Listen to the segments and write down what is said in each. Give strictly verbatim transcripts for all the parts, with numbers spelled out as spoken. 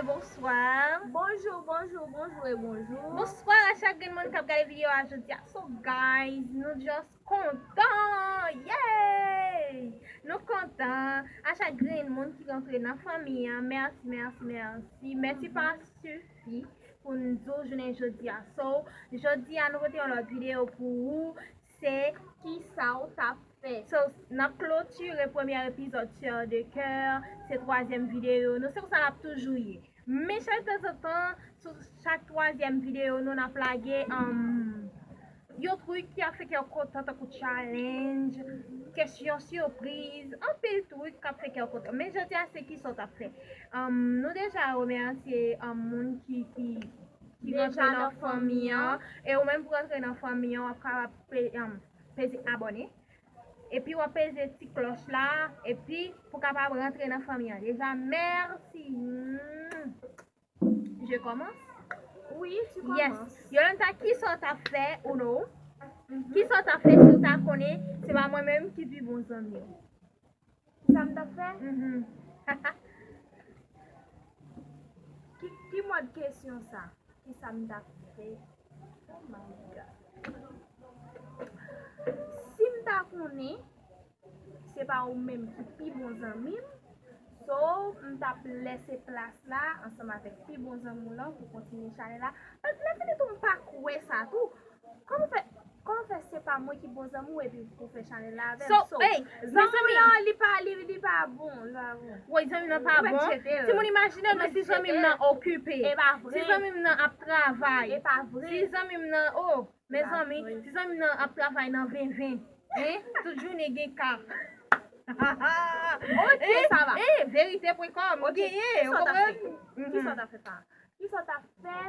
Bonsoir. Bonjou, bonjou, bonjou e bonjou. Bonswa a chak grenn moun k ap gade videyo a jodi a. So guys, nou just kontan. Yay! Nou kontan a chak grenn moun ki rantre nan fanmi an. Mèsi, mèsi, mèsi. Mèsi pa sifi pou n di w jounen jodi a. So, jodi a nou pote yon lòt videyo pou ou. Se kisa w t ap fè. So, n ap klotire premye epizòd Sœur de Cœur. Se twazyèm videyo nou. Se konsa l ap toujou ye. Men chak tanzantan, sou chak twazyèm videyo nou, n ap lage, um, yon truc ki ap fè kè w kontan, tankou challenge, kesyon sipriz, anpil truc k ap fè kè w kontan. Men jodi a, se kisa w t ap fè. Um, nou deja remèsye, um, moun ki, ki, ki rantre nan fanmi an. E ou menm pou rantre nan fanmi an, w ap kapab pe-, um, peze abòne. Epi w ap peze ti klòch la, epi pou kapab rantre nan fanmi an. Deja, mèsi. Mm. Je commence? Wi, tu commences. Yes. Yolanda, kisa w t ap fè, ou non? Kisa w t ap fè si w ta konnen se pa mwen menm ki pi bon zanmi w? Kisa m t ap fè? Mhm. Ki, ki mòd kesyon sa? Kisa m t ap fè? Oh my God. Si m ta konnen se pa ou menm ki pi bon zanmi m, so, m t ap lèse plas la ansanm avèk pi bon zanmi w lan pou kontinye challenge la. Paske lè fini tou, m pa kwè sa tou. Kòman fè, kòman fè se pa mwen ki bon zanmi w epi pou fè challenge la avè m? So, so, hey, zanmi w lan, li pa, li, li pa bon, li pa bon. Woy, zanmi w lan pa bon. Timoun, imajine nou si zanmi m nan okipe. E pa vre. Si zanmi m nan ap travay. E pa vre. Si zanmi m nan, oh, mezanmi, si zanmi m nan ap travay nan venven, hein, tout jounen gen ka. Ok, sa va. Eh, verite pwen kòm, ou genyen, ou konprann? Kisa w t ap fè, pa? Kisa w t ap fè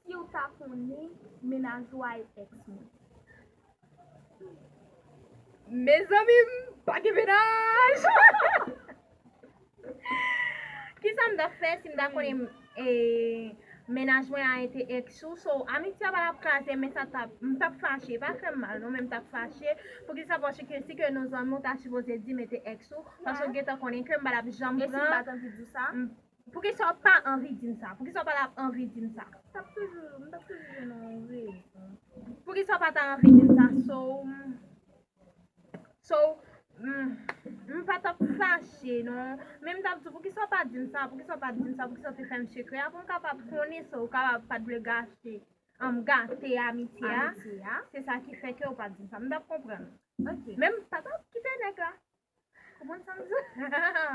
si w ta konnen mennaj ou a e èks mwen? Mezanmi, m pa gen mennaj. Kisa m t ap fè si m ta konnen, eh, mennaj mwen a ete èks ou? So, amitye a pa t ap kraze, men sa t ap, m t ap fache. Pa fè m mal, non, men m t ap fache. Poukisa? Paske si ke nou zanmi, ou ta sipoze di m ete èks ou. Paske ou gentan konnen ke m pa t ap janm pran. E si m pa t anvi di w sa? Poukisa w pa anvi di m sa? Poukisa w pa t ap anvi di m sa? M t ap toujou, m t ap toujou jwenn yon rezon. Poukisa w pa ta anvi di m sa? So, so, m, m pa t ap fache, non. Men m t ap di, poukisa w pa di m sa? Poukisa w pa di m sa? Poukisa w te fè m sekrè a pou m kapab konnen sa? Ou kapab pa t vle gache, um, gate amitye a. Amitye a. Se sa ki fè ke w pa t di m sa. M t ap konprann. Ok. Men m pa t ap kite nèg la. Konprann sa m di?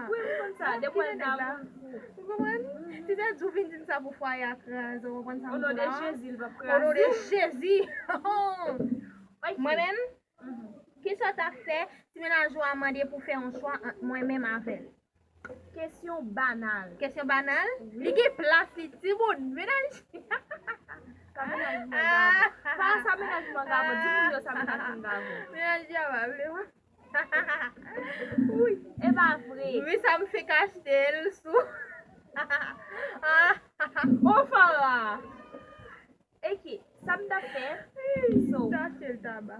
Wi, m konn sa. Depi w wè l ta moun fou. Ou konprann? Si se di w vin di m sa pou fwaye a kraze, ou konprann sa m di la? O non de Jezi, l p ap kraze. O non de Jezi. Ok. Mwen menm, kisa w t ap fè si mennaj ou a mande pou fè yon chwa ant mwen menm avè l? Kesyon banal. Kesyon banal? Wi. Li gen plas li, timoun. Mennaj. Ka mennaj mwen gabo. Pa sa mennaj mwen gabo. Di moun yo sa mennaj mwen gabo. Mennaj yo pa vle wè. Wi. E pa vre. Wi, sa m fenk achte l sou. O Fara. Eke, sa m t ap fè? So, m t achte l taba.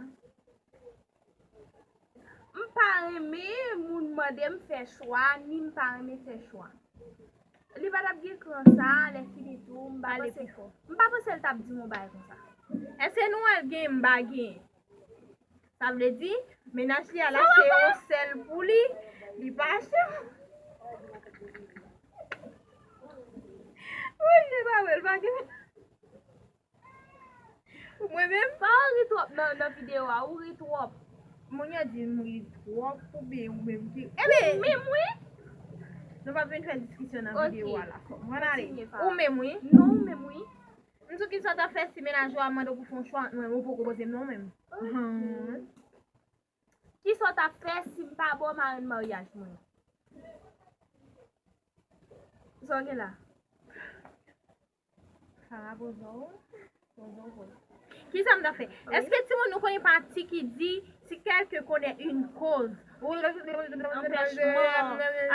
M pa renmen moun mande m fè chwa, ni m pa renmen fè chwa. Li pa t ap gen kran sa, lè fini tou, m pa panse, m pa panse l t ap di m yon bagay konsa. Èske nou wè l gen, m pa gen? Sa vle di, mennaj li a l achte yon sèl pou li, li pa achte. Wi, li pa wè l pa gen. Mwen menm? Pa ri twòp nan, nan videyo a, ou ri twòp. Moun yo di m ri twòp, oubyen ou menm ki. Ebyen, ou menm wi. Nou p ap vin fè diskisyon nan videyo a la. Mwen ale. Ou menm wi. Non, ou menm wi. M di w kisa w ta fè si mennaj ou a mande w pou fè yon chwa ant mwen, ou poko poze m non menm. Kisa w ta fè si m pa ba w marenn maryaj mwen? Sa w gen la? Sa la poze w. Poze w, poze w. Kisa m ta fè? Èske timoun nou konnen pati ki di si quelqu'un connaît une cause? Anpèchman.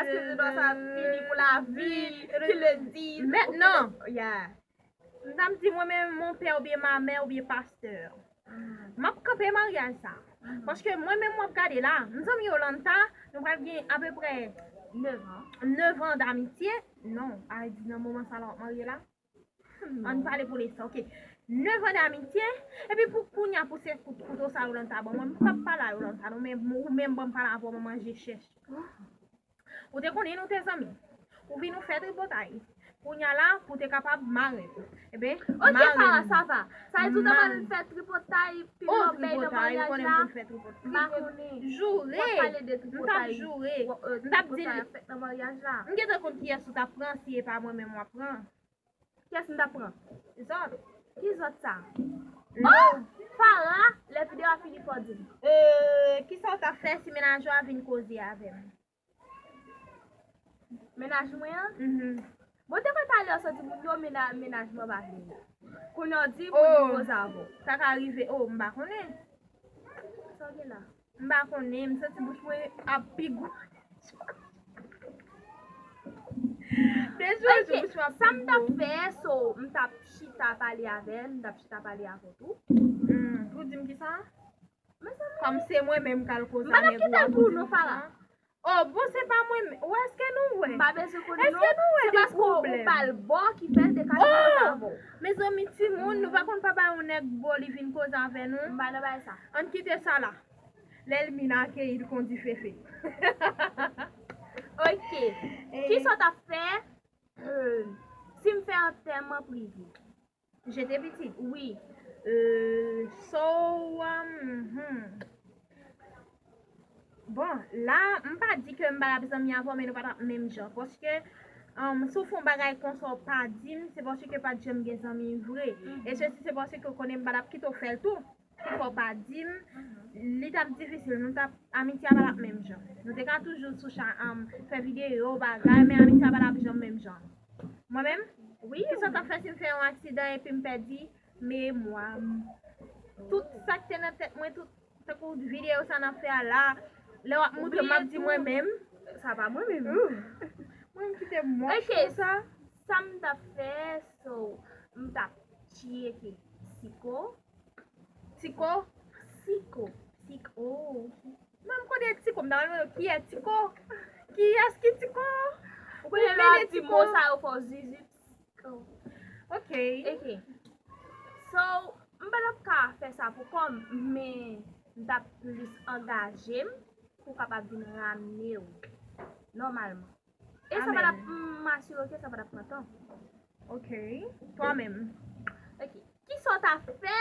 Aske se pa sa fini pou lavi, ki le di. Mentnan. Yeah. M ta m di mwen menm, mon pè oubyen ma mè oubyen pastè. M ap kanpe maryaj sa. Paske mwen menm w ap gade la, m zanmi Yolanta, nou pral gen apeprè nèf an. Nèf an d'amitye. Non, a di nan moman sa la w ap marye la. Ann pale pou lenstan, ok. Nèf an d'amitye, epi pou kounye a pou se kout kouto sa Yolanda ban mwen, m p ap pale a Yolanda non, men ou menm ban m pale avè w, manman je chèch. Ou te konnen nou te zanmi. Ou vin ou fè tripotay. Kounye a la, pou te kapab mare m. Ebyen, ok, mare Farah, m. Sa va. Sa vle di ou t ap al fè tripotay, pi lòbèy nan maryaj la? M pa konnen. Joure. W ap pale de tripotay. M t ap joure. M t ap di l. M gentan konn kiyès ou t ap pran, si e pa mwen menm w ap pran. Kiyès m t ap pran? Zòt. Ki zòt sa? Oh! Farah, lè videyo a fini, fò w di m. Euh, kisa w t ap fè si mennaj ou a vin koze avè m? Mennaj mwen an? Mhm. Bon, te fè talè w soti moun yo, mena-, mennaj mwen pa vini. Kounye a w di pou l vin koze avè w. Sa ka rive. Oh, m pa konnen. Sa w gen la? M pa konnen, m santi bouch mwen ap pi gwo. Dejwe, ok, bouch mwen ap pi gwo. Sa m t ap fè, so, m t ap chita pale avè l, m t ap chita pale avè w tou. Hmm, pou di m kisa? Mezanmi. Kòm se mwen menm k al koze a nèg ou a pou di m kisa? Oh, bon, se pa mwen menm. Ou wè, èske nou wè? M pa bezwen konnen non. Èske nou wè de pwoblèm? Se paske ou pa l bò ki fè l te ka di konsa avè w. Mezanmi, timoun, nou pa konn pa bay yon nèg bò li vin koze avè nou. M pa nan bagay sa. Ann kite sa la. L'ennemi n'a accueilli le kondifefe. Ok. Kisa w t ap fè, euh, si m fè antèman prive? Jete pitit? Wi. Euh, so, um, hmm. Bon, la, m pa di ke m pa t ap zanmi avè w, men nou pa t ap menm jan. Paske, um, si w fè yon bagay konsa w pa di m, se paske pa t janm gen zanmi vre. Mhm. E sesi se paske w konnen m pa t ap kite w fè l tou. Poukisa w pa di m, li t ap difisil, nou t ap, amitye a pa t ap menm jan. Nou te ka toujou sou cha-, um, fè videyo, bagay, men amitye a pa t ap janm menm jan. Mwen menm? Wi. Kisa w t ap fè si m fè yon aksidan epi m pèdi memwa m? Tout sa k te nan tèt mwen, tout, tankou videyo sa n ap fè a la, lè w ap montre m, m ap di mwen menm. Sa pa mwen menm. Mwen m kite m mòch konsa. Sa m t ap fè, so, m t ap tcheke Tiko. Tiko? Tiko. Tiko. Mwen m konnen Tiko, m ta mande w kiyès Tiko? Kiyès ki Tiko? Ou konnen lè w ap di mo sa yo fò w zizi Tiko. Ok. Ok. So, m pa t ap ka fè sa pou kò m, men m t ap plis angaje m pou kapab vin ramne w nòmalman. E sa pa t ap, m asire w ke sa pa t ap pran tan. Ok. Twa menm. Ok. Kisa w t ap fè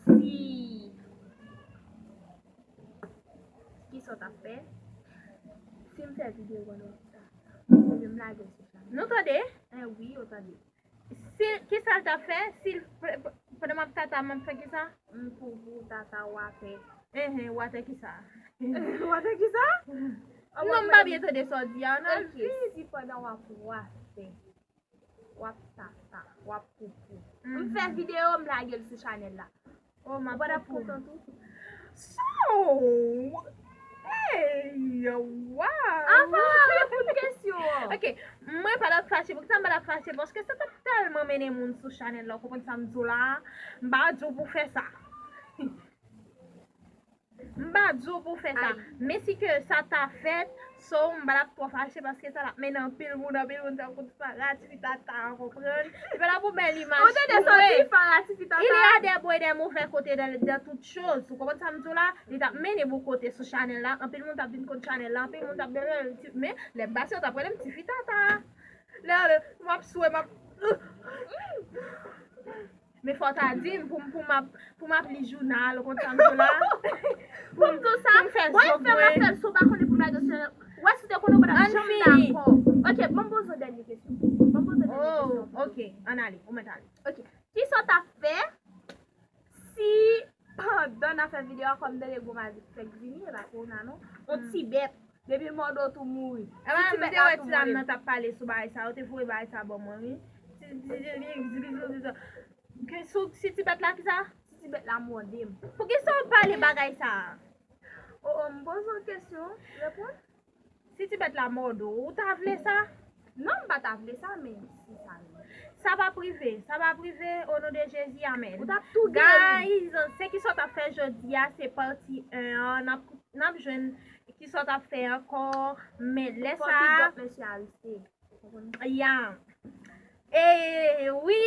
si, kisa w t ap fè si m fè videyo pandan w ap tata? Oubyen m lage l sou chanèl? Nou tande? Eh wi, yo tande. Si, kisa l t ap fè? Si l, p-, p-, pandan m ap tata, m ap fè kisa? M pou, pou tata w atè. Enhen, w atè kisa? W atè kisa? Non, m pa byen tande sa w di a, non. Ok, si pandan w ap w atè, w ap tata, w ap poupou. M fè videyo, m lage l sou chanèl la. Oh, m ap kontan tou. So, hey, wow. Avan w reponn kesyon an. Ok, mwen pa t ap fache. Poukisa m pa t ap fache? Paske sa t ap tèlman mennen moun sou chanèl la. Ou konprann sa m di w la? M pa di w pou fè sa. M pa di w pou fè sa. Men si ke sa ta fèt, so, m pa t ap twò fache paske sa t ap mennen anpil moun, anpil moun t ap konn Farah, tifi tata, w konprann? Li pa t ap yon bèl imaj pou mwen. Il y a des bons et des mauvais côtés dans, dans toute chose. Ou konprann sa m di w la? Li t ap mennen bon kote sou chanèl la. Anpil moun t ap vin konn chanèl la. Anpil moun t ap, men lè m pase, yo t ap rele m tifi tata. Lè, lè, m ap swe, m ap Men fò w ta di m pou m, pou m ap, pou m ap li jounal, ou konn sa m di w la? Pou m di w sa, pou m fè zòt mwen. Mwen fè m ap fè l, si w pa konnen pou m lage sou chanèl. Wè si w te konnen w pa t ap janm dakò. Ok, ban m poze w dènye kesyon. Ban m poze w dènye kesyon. Oh, ok, ann ale, ou mèt ale. Ok, kisa w t ap fè si pandan n ap fè videyo a, kòm tande gwo maji fèk vini, e pa korona non, yon ti bèt, depi l mòde w tou mouri. Si ti bèt la tou mòde m. Nan t ap pale sou bagay sa, yo te voye bagay sa ban mwen, wi. Ti, ti, ti, ti, ti, ti, ti, Ke sou, si ti bèt la, kisa? Si ti bèt la mòde m. Poukisa w pale bagay sa a? O, o, m poze w kesyon, reponn. Si ti bèt la mòde w, ou ta vle sa? Non, m pa ta vle sa, men si sa rive. Sa p ap rive, sa p ap rive, o non de Jezi, amèn. Ou t ap tou geri. Guys, se kisa w t ap fè jodi a, se pati en an, n ap, n ap jwenn Kisa w t ap fè ankò? Men lè sa a, big up mesye Aristide. Ya. E wi,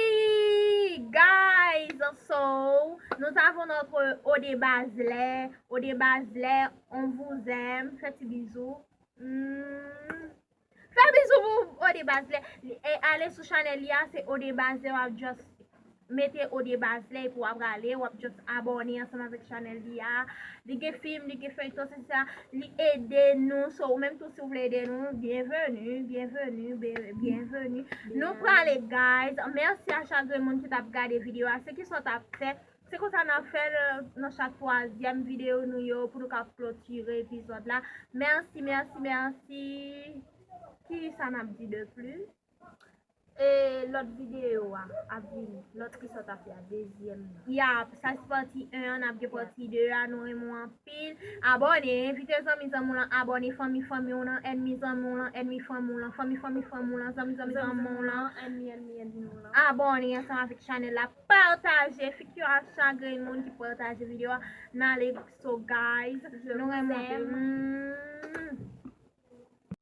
guys, so, nous avons notre Ode Bazlè. Ode Bazlè, on vous aime. Fè ti bizou. Hmm. Fè bizou pou Ode Bazlè. E ale sou chanèl li a, se Ode Bazlè, w ap just mete Ode Bazlè epi w ap rale, w ap just abòne ansanm avèk chanèl li a. Li gen fim, li gen feyton, se sa, li ede nou. So, ou menm tou, si w vle ede nou, byenveni, byenveni, byenveni. Nou prale, guys. Mèsi a chak grenn moun ki t ap gade videyo a. Se kisa w t ap fè? Se konsa n ap fè l nan chak twazyèm videyo nou yo pou nou ka klotire epizòd la. Mèsi, mèsi, mèsi. Kisa n ap di de plis? E lòt videyo a ap vini. Lòt kisa w t ap fè a, dezyèm nan. Ya, sa se pati en an, n ap gen pati de a, nou renmen w anpil. Abòne, envite zanmi zanmi w lan, abòne fanmi fanmi w lan, ènmi zanmi w lan, ènmi fanmi w lan, fanmi fanmi fanmi w lan, zanmi zanmi zanmi w lan. Ènmi ènmi ènmi w lan. Abòne ansanm avèk chanèl la, pataje, fik yo a chak grenn moun ki pataje videyo a, n ale, so guys, nou renmen w anpil.